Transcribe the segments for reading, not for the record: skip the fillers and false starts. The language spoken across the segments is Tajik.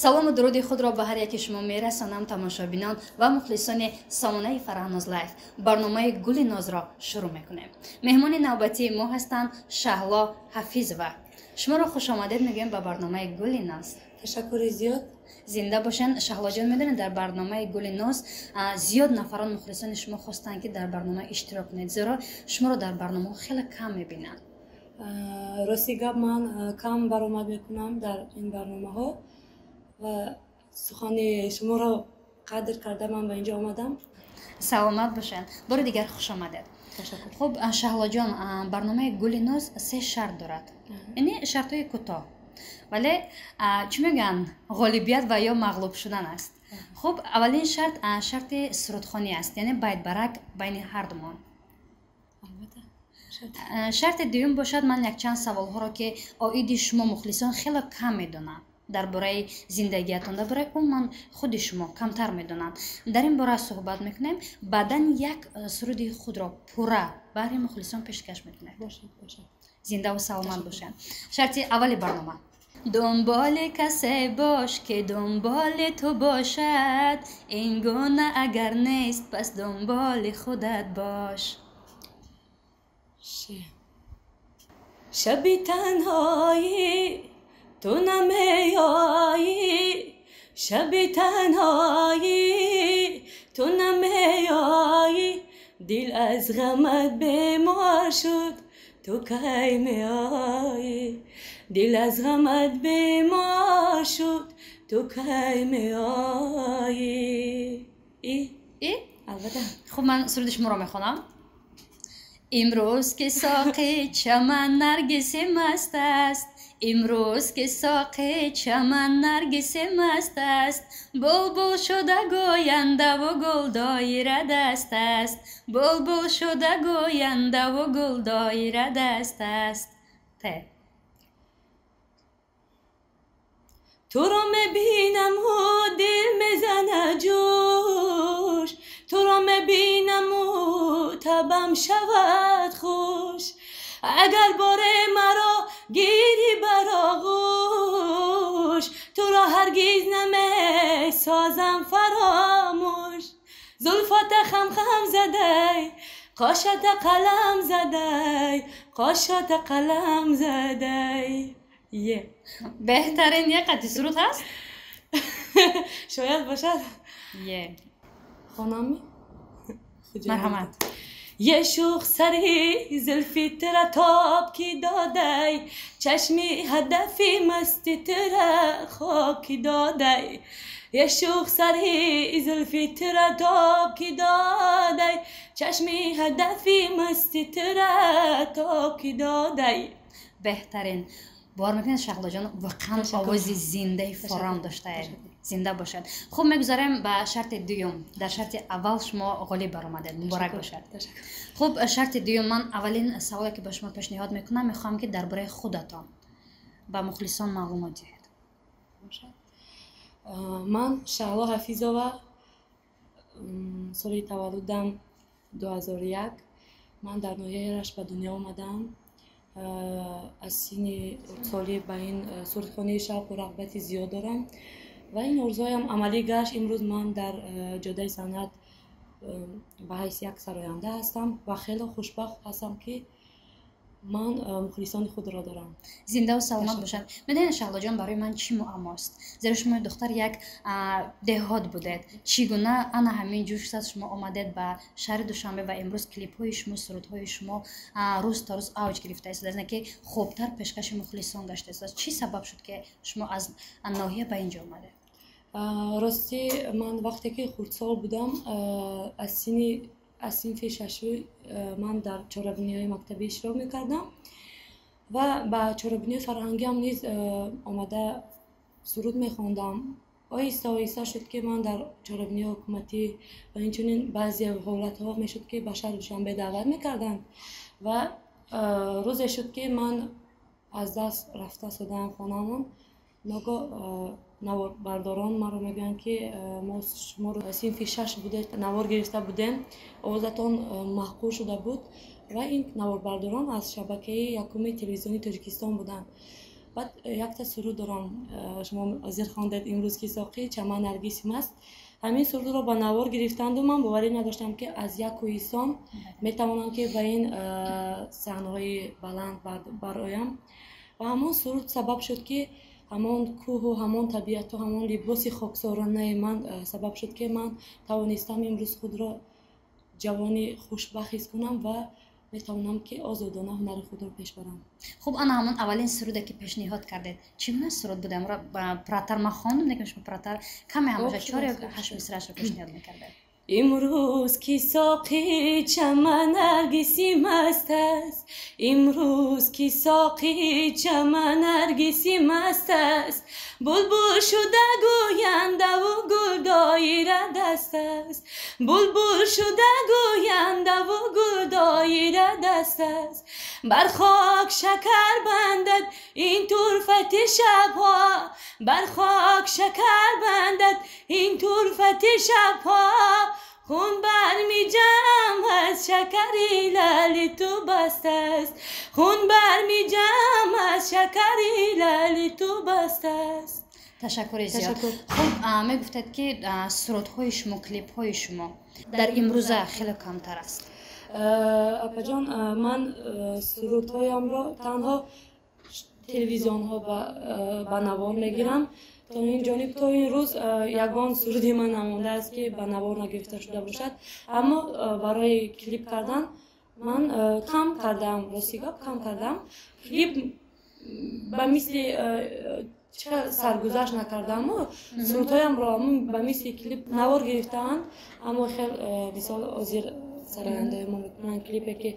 Салому дуруди худро ба ҳар яки шумо мерасонам, тамошобинон ва мухлисони сомонаи Фарҳноз Лайф. Барномаи Гули Нозро шурӯъ мекунем. Меҳмони навбатии мо ҳастанд Шаҳло Ҳафизова. Шуморо хушомадед мегӯем ба барномаи Гули Ноз. Ташаккури зиёд. Зинда бошен, Шаҳлоҷон. Медонед, дар барномаи Гули Ноз зиёд нафарон, мухлисони шумо хостанд, ки дар барнома иштирок кунед, зеро шуморо дар барномаҳо хеле кам мебинанд. Рости гап, ман кам баромад мекунам дар ин барномаҳо ва сухани шуморо қадр карда ман ба инҷо омадам. Саломат бошед, бори дигар хуш омадед. Ташаккур. Хуб, Шаҳлоҷон, барномаи Гули Ноз се шарт дорад, яъне шартҳои кӯтоҳ, вале чӣ мегӯянд, ғолибият ва ё мағлуб шудан аст. Хуб, аввалин шарт шарти сурудхонӣ аст, яъне байтбарак байни ҳардумон. Албатта. Шарти дуюм бошад, ман якчанд саволҳоро, ки оиди шумо мухлисон хеле кам медонанд, дар бораи зиндагиятон, дар бораи умуман худи шумо камтар медонанд, дар ин бора суҳбат мекунем. Баъдан як суруди худро пурра баҳри мухлисон пешкаш мекунед. Бошад, бошад. Зиндаву саломат бошанд. Шарти аввали барнома: дунболи касе бош, ки дунболи ту бошад, ин гуна агар нест, пас дунболи худат бош. Шаби танҳоӣ ту намеоӣ, шаби танҳоӣ ту намеоӣ, дил аз ғамат бемор шуд, ту кай меоӣ? Дил аз ғамат бемор шуд, ту кай меоӣ? И Албатта. Хуб, ман суруди шуморо мехонам. Имрӯз ки соқи чаман наргиси маст аст, имрӯз ки соқи чаман наргиси маст аст, булбул шуда гӯяндаву гул доира даст аст, булбул шуда гӯяндаву гул доира даст аст. Те Туро мебинаму дил мезанад ҷӯш, туро мебинаму табам шавад хуш, агар боре маро гирӣ бар оғӯш, туро ҳаргиз намесозам фаромӯш. Зулфота хамхам задай, қошата қалам задай, қошата қалам задай. Е. Беҳтарин. Як қати суруд ҳаст? Шояд бошад. Е. Хонамми? Марҳамат. Е шух сари зулфи тира тоб ки додай, чашми ҳадафи масти тира хоб ки додай, е шух сари зулфи тира тоб ки додай, чашми ҳадафи масти тира тоб ки додай. Беҳтарин. Бовар мекунед, Шаҳлоҷон, воқеан овози зиндаи форам доштаед. Зинда бошад. Хуб, мегузарем ба шарти дуюм. Дар шарти аввал шумо ғолиб баромадед, муборак бошад. Хуб, шарти дуюм. Ман аввалин саволе, ки ба шумо пешниҳод мекунам, мехоҳам, ки дар бораи худатон ба мухлисон маълумот диҳед. Ман Шаҳло Ҳафизова, соли таваллудам 2001, ман дар ноҳияи Рашт ба дунё омадам. Аз синни хурдсолӣ ба ин сурудхонии шавқу рағбати зиёд дорам ва ин орзуҳоям амалӣ гашт. Имрӯз ман дар ҷодаи санъат ба ҳайси як сароянда ҳастам ва хеле хушбахт ҳастам, ки ман мухлисони худро дорам. Зиндаву саломат бошад. Медонед, Шаҳлоҷон, барои ман чӣ муаммост? Зеро шумо духтар як деҳот будед, чӣ гуна ана ҳамин ҷӯш зад, шумо омадед ба шаҳри Душанбе ва имрӯз клипҳои шумо, сурудҳои шумо рӯз то рӯз авҷ гирифта истодааст, ки хубтар пешкаши мухлисон гашта истодааст. Чӣ сабаб шуд, ки шумо аз ноҳия ба ин ҷо омадед? Ростӣ, ман вақте ки хурдсол будам, аз синфи шашу ман дар чорабиниҳои мактабӣ иштирок мекардам ва ба чорабиниҳои фарҳангиам низ омада суруд мехондам. Оҳиста оҳиста шуд, ки ман дар чорабиниҳои ҳукуматӣ ва инчунин баъзе ҳолатҳо мешуд, ки ба шаҳри Душанбе даъват мекарданд ва рӯзе шуд, ки ман аз даст рафта шудаам хонаамон. Ногоҳ наворбардорон маро мегӯянд, ки мо шуморо синфи шаш будед, навор гирифта будем, овозатон маъқул шуда буд, ва ин наворбардорон аз шабакаи якуми телевизиони Тоҷикистон буданд. Баъд якта суруд дорам, шумо ҳозир хондед, «Имрӯз ки соқи чаман наргиси маст». Ҳамин сурудро ба навор гирифтанду ман боварӣ надоштам, ки аз як кӯҳистон метавонам, ки ба ин саҳнаҳои баланд бароям. Ва ҳамон суруд сабаб шуд, ки ҳамон кӯҳу ҳамон табиату ҳамон либоси хоксоронаи ман сабаб шуд, ки ман тавонистам имрӯз худро ҷавони хушбахт ҳис кунам ва метавонам, ки озодона ҳунари худро пеш барам. Хуб, ана ҳамон аввалин суруде, ки пешниҳод кардед, чӣ гуна суруд буд? Амро пурратар ман хондам, лекин шумо пурратар каме ҳам бошад, чор ё ҳашт мисраашро пешниҳод мекардед. Имрӯз ки соқи чаман наргиси маст аст, имрӯз ки соқи чаман наргиси маст аст, булбул шуда гӯяндаву гул доира даст аст, булбул шуда гӯяндаву гул доира даст аст. Бар хок шакар бандад ин турфати шабҳо, бар хок шакар бандад ин турфати шабҳо, хун бармиҷам аз шакари лали ту баст аст, хун бармиҷам аз шакари лали ту баст аст. Ташаккури зиёд. Хуб, мегуфтед, ки сурудҳои шумо, клипҳои шумо дар имрӯза хеле камтар аст. Апаҷон, ман сурудҳоямро танҳо телевизионҳо ба навор мегирам. То ин ҷониб, то ин рӯз ягон суруди ман намондааст, ки ба навор нагирифта шуда бошад. Аммо барои клип кардан ман кам кардам, рости гап, кам кардам. Клип ба мисли чӣ саргузашт накардаму сурудҳоямро ба мисли клип навор гирифтаанд, аммо хел мисол ҳозир сарояндаи мо мекунанд клипе, ки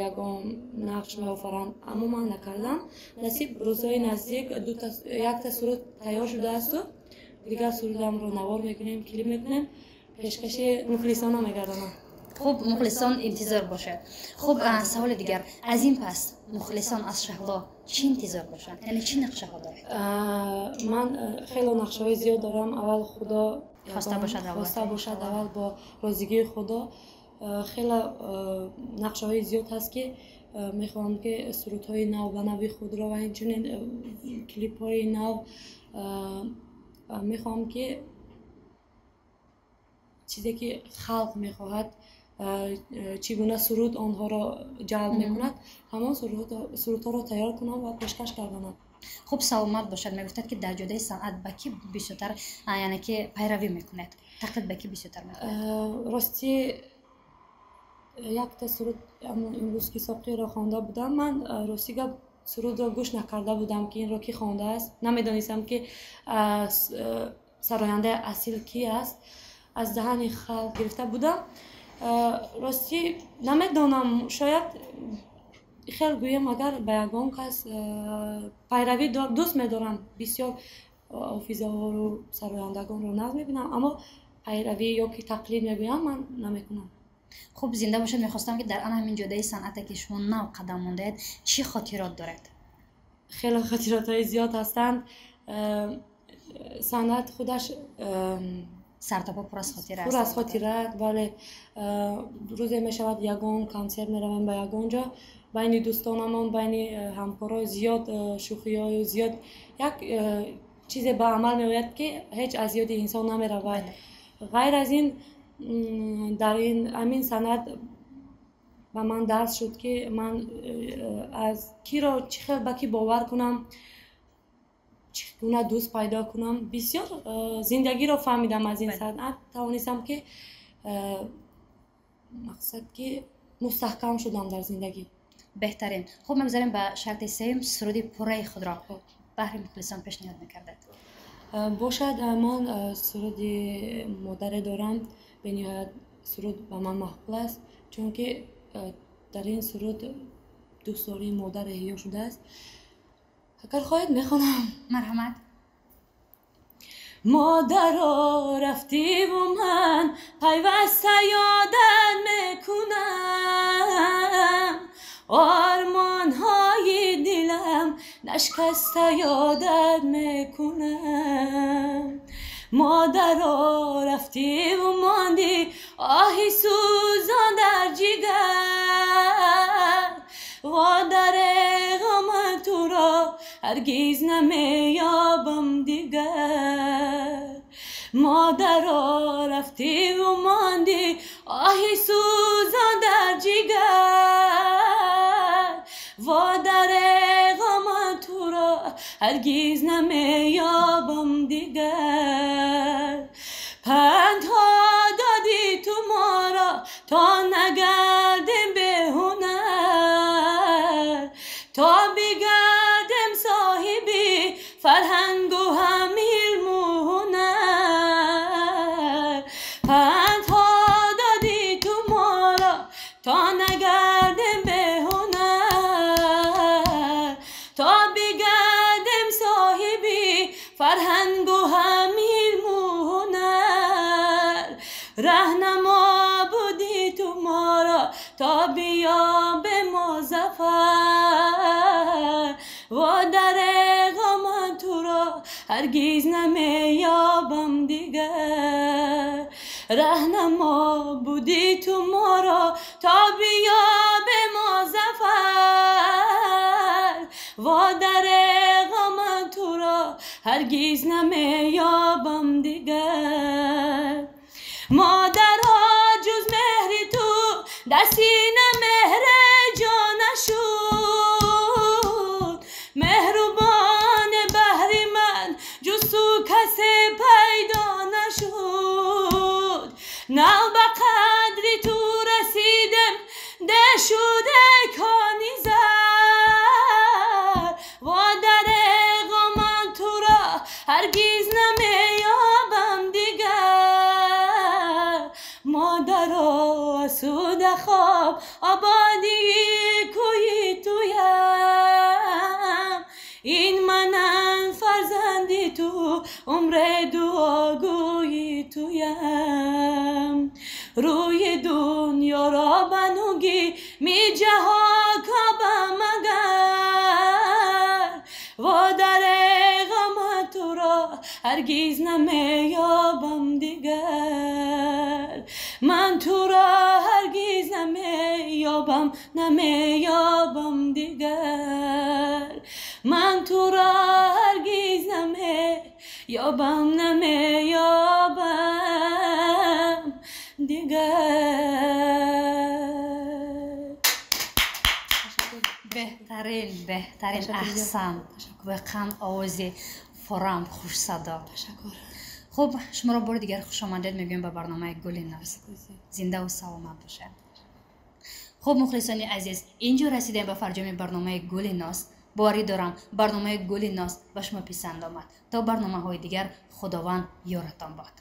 ягон нақш меофаранд, аммо ман накардам. Насиб, рӯзҳои наздик якта суруд тайёр шудаасту дигар сурудамро навор мекунем, клип мекунем, пешкаши мухлисона мегардонам. Хуб, мухлисон интизор бошад. Хуб, саволи дигар: аз ин пас мухлисон аз Шаҳло чӣ интизор бошанд, яъне чӣ нақшаҳо доред? Ман хело нақшаҳои зиёд дорам. Аввал Худо хоста бошад. Хоста бошад, аввал бо розигии Худо хеле нақшаҳои зиёд ҳаст, ки мехоҳам, ки сурудҳои нав ба нави худро ва инчунин клипҳои нав мехоҳам, ки чизе ки халқ мехоҳад, чӣ гуна суруд онҳоро ҷалб мекунад, ҳамон сурудҳоро тайёр кунам ва пешкаш гардонам. Хуб, саломат бошад. Мегуфтад, ки дар ҷодаи санъат ба кӣ бисёртар, яъне ки пайравӣ мекунед, тақлид ба кӣ бисёртар мекунед? Ростӣ, якта суруд, «Имрӯз ки соқиро» хонда будам. Ман, рости гап, сурудро гӯш накарда будам, ки инро кӣ хондааст. Намедонистам, ки сарояндаи асил кӣ аст, аз даҳани халқ гирифта будам. Ростӣ, намедонам, шояд хел гӯям, агар ба ягон кас пайравӣ дӯст медорам, бисёр ҳофизаҳору сарояндагонро нағз мебинам, аммо пайравӣ ё ки тақлид мегӯям, ман намекунам. Хуб, зинда бошед. Мехостам, ки дар ана ҳамин ҷодаи санъате, ки шумо нав қадам мондаед, чӣ хотирот доред? Хеле хотиротҳои зиёд ҳастанд. Санъат худаш сартопо пур аз хотира. Пур аз хотира, бале. Рӯзе мешавад, ягон консерт меравем ба ягон ҷо, байни дӯстонамон, байни ҳамкоро зиёд шӯхиҳою зиёд як чизе ба амал меояд, ки ҳеҷ аз ёди инсон намеравад. Ғайр аз ин, дар ҳамин санъат ба ман дарс шуд, ки ман аз киро чӣ хел ба кӣ бовар кунам, чӣ гуна дӯст пайдо кунам. Бисёр зиндагиро фаҳмидам аз ин санъат, тавонистам, ки мақсад, ки мустаҳкам шудам дар зиндагӣ. Беҳтарин. Хуб, мегузарем ба шарти сеюм: суруди пурраи худро баҳри мухлисон пешниҳод мекардед. Бошад, ман суруди модаре дорам. Бениҳоят суруд ба ман маъқул аст, чунки дар ин суруд дӯстдории модар эҳё шудааст. Агар хоҳед, мехонам. Марҳамат. Модаро, рафтиву ман пайваста ёдат мекунам, ормонҳои дилам нашкаста ёдат мекунам. Модаро, рафтиву монди, оҳи сӯзон дар ҷигар, водареғо ман туро ҳаргиз намеёбам дигар. Модаро рафтиву мондӣ, оҳи сӯзон дар ҷигар. Во дареғо ман туро ҳаргиз намеёбам дигар. Пандҳо додӣ ту моро то нагардем беҳунар, то бигардем соҳиби фарҳангу ҳам илму ҳунар. Пандҳо додӣ ту моро то нагардем беҳунар, то бигардем соҳиби фарҳангу ҳам илму ҳунар. Раҳнамо будӣ ту моро то биёбем мо зафар. Во дареғо ман туро ҳаргиз намеёбам дигар. Раҳнамо будӣ ту моро то биёбем мо зафар. Во дареғо ман туро ҳаргиз намеёбам дигар. Модаро ҷуз меҳри ту дар сина меҳре ҷо нашуд. Меҳрубон баҳри ман ҷуз ту касе пайдо нашуд. Нав ба қадри ту расидем, де шуде кони зар. Во дареғо ман туро ҳаргиз намеёбам дигар. Модаро асуда хоб ободии кӯи туям. Ин манам фарзанди ту, умре дуогӯи туям. Рӯи дунёро ба нугӣ миҷаҳо кобам агар. Во дареғо ман туро ҳаргиз намеёбам дигар. Ман туро ҳаргиз намеёбам, намеёбам дигар. Ман туро ҳаргиз намеёбам, намеёбам дигар. Беҳтарин, беҳтарин, аҳсан. Воқеан овози форам, хушсадо. Ташаккур. Хуб, шуморо бори дигар хушомадед мегӯем ба барномаи Гули Ноз. Зиндаву саломат бошед. Хуб, мухлисони азиз, инҷо расидем ба фарҷоми барномаи Гули Ноз. Боварӣ дорам, барномаи Гули Ноз ба шумо писанд омад. То барномаҳои дигар, Худованд ёратон бод.